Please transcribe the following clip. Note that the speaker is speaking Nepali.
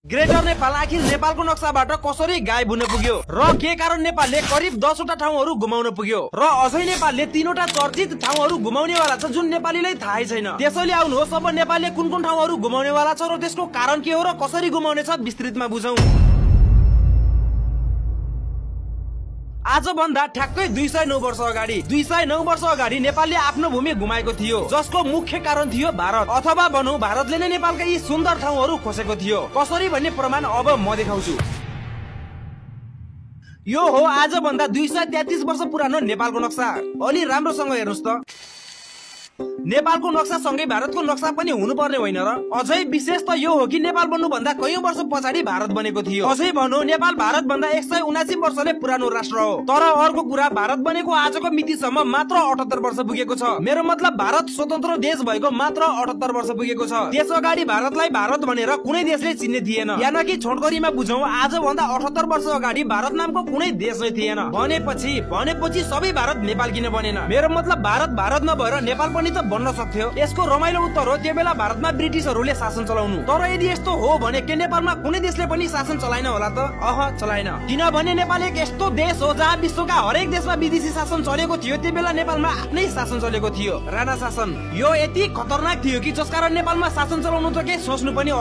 ग्रेटर नेपाल आखिर नेपालको नक्साबाट कसरी गायब हुन पुग्यो र के कारण नेपालले करिब 10 वटा ठाउँहरू गुमाउन पुग्यो र अझै नेपालले 3 वटा चर्चित ठाउँहरू गुमाउनेवाला छ जुन नेपालीलाई थाहै छैन। त्यसैले आउनुहोस् अब नेपालले कुन कुन ठाउँहरू गुमाउनेवाला छ र त्यसको कारण के हो र कसरी गुमाउने छ विस्तृतमा बुझौं। आज भन्दा ठ्याक्कै 209 वर्ष अगाडि 209 वर्ष अगाडि नेपालले आफ्नो भूमि गुमाएको थियो, जसको मुख्य कारण थियो भारत, अथवा भनौं भारतले नै नेपालका यी सुन्दर ठाउँहरू खोसेको थियो। कसरी भन्ने प्रमाण अब म देखाउँछु। यो हो आज भन्दा 233 वर्ष पुरानो नेपालको नक्सा। अनि राम्रोसँग हेर्नुस् त, नेपालको नक्सा सँगै भारतको नक्सा पनि हुनुपर्ने होइन र? अझै विशेष त यो हो कि नेपाल बन्नु भन्दा कयौं वर्ष पछाडि भारत बनेको थियो। अझै भनौं नेपाल भारत भन्दा 179 वर्षले पुरानो राष्ट्र हो। तर अर्को कुरा, भारत बनेको आजको मितिसम्म मात्र 78 वर्ष पुगेको छ। मेरो मतलब भारत स्वतन्त्र देश भएको मात्र 78 वर्ष पुगेको छ। त्यस अगाडि भारतलाई भारत भनेर कुनै देशले चिन्ने थिएन। यानि कि छोटकरीमा बुझौं, आज भन्दा 78 वर्ष अगाडि भारत नामको कुनै देश नै थिएन। भनेपछि सबै भारत नेपाल किन बनेन? मेरो मतलब भारत नभएर नेपाल पनि त बन्न सक्थ्यो। यसको रमाइलो उत्तर हो त्यो बेला भारतमा ब्रिटिशहरूले शासन चलाउनु। तर यदि यस्तो हो भने के नेपालमा कुनै देशले पनि शासन चलाएन होला त? चलाएन। किनभने नेपाल एक यस्तो देश हो जहाँ विश्वका हरेक देशमा विदेशी शासन चलेको थियो। त्यो बेला नेपालमा आफ्नै शासन चलेको थियो, राणा शासन। यो यति खतरनाक थियो कि जसकारण नेपालमा शासन चलाउनु त के सोच्नु पनि